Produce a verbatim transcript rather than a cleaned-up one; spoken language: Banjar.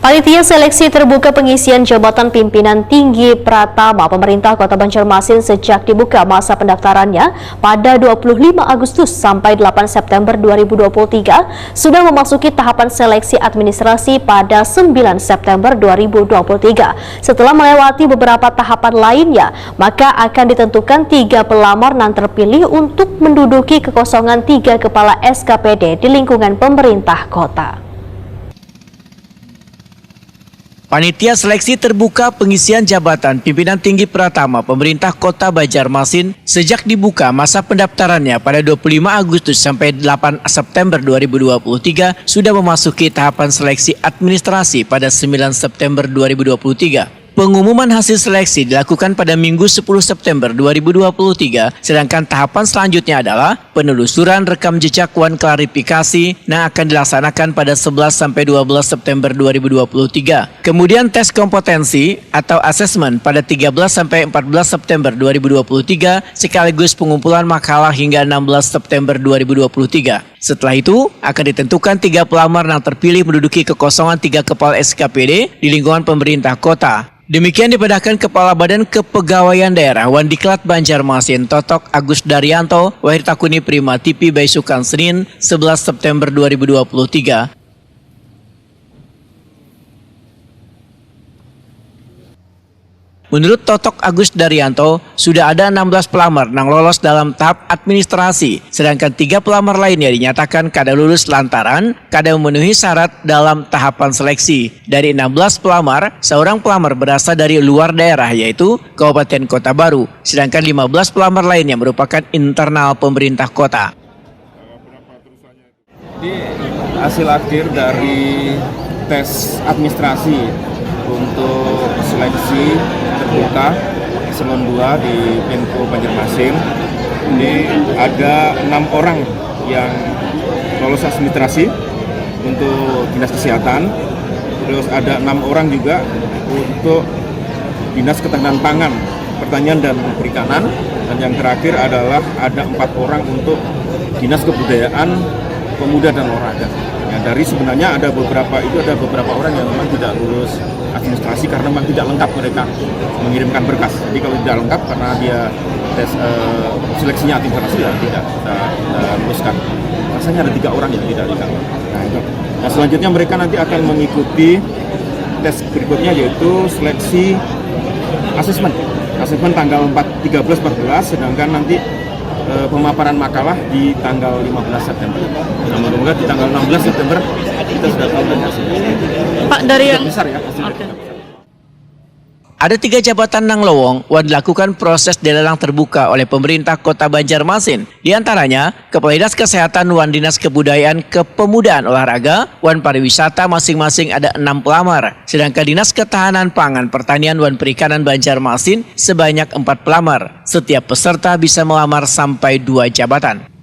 Panitia seleksi terbuka pengisian jabatan pimpinan tinggi pratama pemerintah Kota Banjarmasin sejak dibuka masa pendaftarannya pada dua puluh lima Agustus sampai delapan September dua ribu dua puluh tiga sudah memasuki tahapan seleksi administrasi pada sembilan September dua ribu dua puluh tiga. Setelah melewati beberapa tahapan lainnya, maka akan ditentukan tiga pelamar nan terpilih untuk menduduki kekosongan tiga kepala S K P D di lingkungan pemerintah kota. Panitia seleksi terbuka pengisian jabatan pimpinan tinggi pratama pemerintah kota Banjarmasin sejak dibuka masa pendaftarannya pada dua puluh lima Agustus sampai delapan September dua ribu dua puluh tiga sudah memasuki tahapan seleksi administrasi pada sembilan September dua ribu dua puluh tiga. Pengumuman hasil seleksi dilakukan pada Minggu sepuluh September dua ribu dua puluh tiga, sedangkan tahapan selanjutnya adalah penelusuran rekam jejak wan klarifikasi yang akan dilaksanakan pada sebelas sampai dua belas September dua ribu dua puluh tiga. Kemudian tes kompetensi atau asesmen pada tiga belas sampai empat belas September dua ribu dua puluh tiga, sekaligus pengumpulan makalah hingga enam belas September dua ribu dua puluh tiga. Setelah itu, akan ditentukan tiga pelamar yang terpilih menduduki kekosongan tiga kepala S K P D di lingkungan pemerintah kota. Demikian dipadahkan Kepala Badan Kepegawaian Daerah wan Diklat Banjarmasin, Totok Agus Daryanto, wahir takuni Prima T V baisukan Senin, sebelas September dua ribu dua puluh tiga. Menurut Totok Agus Daryanto, sudah ada enam belas pelamar nang lolos dalam tahap administrasi, sedangkan tiga pelamar lainnya dinyatakan kada lulus lantaran kada memenuhi syarat dalam tahapan seleksi. Dari enam belas pelamar, seorang pelamar berasal dari luar daerah, yaitu Kabupaten Kota Baru, sedangkan lima belas pelamar lainnya merupakan internal pemerintah kota. Jadi, hasil akhir dari tes administrasi untuk seleksi terbuka eselon dua di Menko Banjarmasin, ini ada enam orang yang lolos administrasi untuk dinas kesehatan, terus ada enam orang juga untuk dinas ketahanan pangan, pertanian dan perikanan, dan yang terakhir adalah ada empat orang untuk dinas kebudayaan, pemuda dan olahraga. Ya, dari sebenarnya ada beberapa, itu ada beberapa orang yang memang tidak lulus administrasi karena memang tidak lengkap mereka mengirimkan berkas. Jadi kalau tidak lengkap karena dia tes eh, seleksinya administrasi, ya tidak kita, kita luluskan. Rasanya ada tiga orang yang tidak lengkap. Nah, itu. Nah, selanjutnya mereka nanti akan mengikuti tes berikutnya, yaitu seleksi asesmen. Asesmen tanggal empat, tiga belas, empat belas, sedangkan nanti eh, pemaparan makalah di tanggal lima belas September. Nah, mudah-mudahan di tanggal enam belas September kita sudah tahu dari hasilnya. Pak, dari yang besar ya hasilnya. Oke. Ada tiga jabatan nang lowong wan dilakukan proses dilelang terbuka oleh pemerintah kota Banjarmasin. Di antaranya, Kepala Dinas Kesehatan wan Dinas Kebudayaan Kepemudaan Olahraga wan Pariwisata masing-masing ada enam pelamar. Sedangkan Dinas Ketahanan Pangan, Pertanian wan Perikanan Banjarmasin sebanyak empat pelamar. Setiap peserta bisa melamar sampai dua jabatan.